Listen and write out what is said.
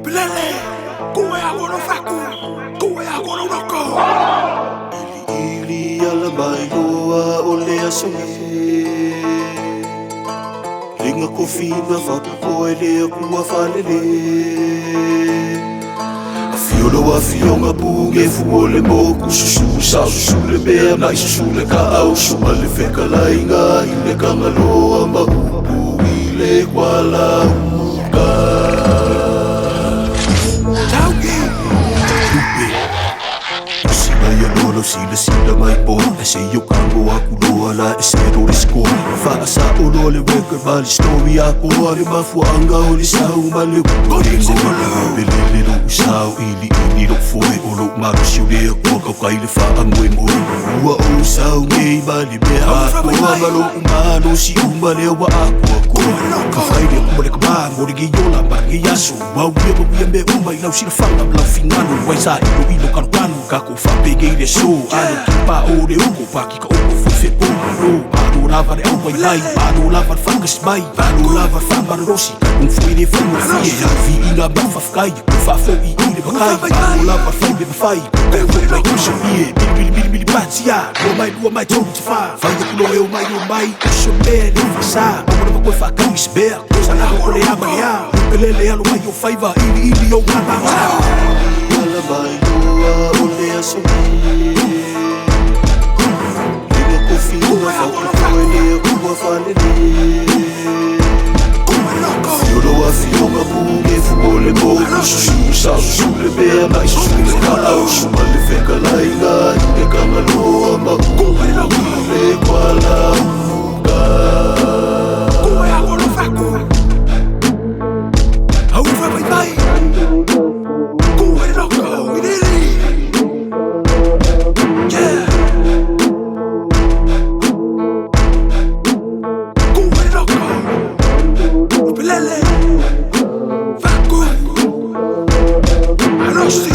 Upilele, kuwe agono faku, kuwe agono roko. Ili ala mai loa o le aso Linga kofina fapopoe le akua falele. Afio afioga puge fu o le moku susu sa susu le mea mai susu le kaau suma le fekalaiga i le kagaloa ma upu i le kualauka. Tauki, Lupe Sila ia loa lau sila sila mai po E se yo kango aku loa la e se ro le score. Fa sa o loa le record ma le story a koa le mafuaanga o le sau ma le Pelele lo usau ili ili lo foe o lo malosi o le akua kau kai le faa moe moe. Ua o sau ngei ma le mea a koa ma lo umalo si uma le wa akua koa. Ka fai le kuma le kama mo le yola ma le yaso. Wau ia ma ia me uma i lau sila fanga ma lau fingalo. Wai sa ilo ilo kanu kanu ka ko fa pege i le so. Alo ki pa o le uko pa ki ka oko fo fe po. No, malo lava le au wai lai, malo lava le whangas mai, malo lava le whamararosi. Ka kung fui le whai mo fie, au vi inga ma whawhakai, ko wha i i le makai. Malo lava le whai me mawhai, ko ko mai kuso ie, mili mili mili mili patia, lua mai lua mai tolu te wha. Whai aku lo e o mai o mai, kuso mea le whasa. Maua lava koe whakau i se mea, ko sa lava ko le ama le a. Ukelele alo mai o faiva, ili ili o ngā mā. Ala mai loa o le aso Linga kofina fapopoe le akua falele. Kuwe loko, Afio afioga puge fu o le moku susu sa susu le mea mai susu le kaau suma le fekalaiga i le kagaloa ma upu i le kualauka. Kuwe agono faku. Au fa mai mai, kuwe loko, ilili. Yeah. Kuwe loko, upilele, faku. Arosi.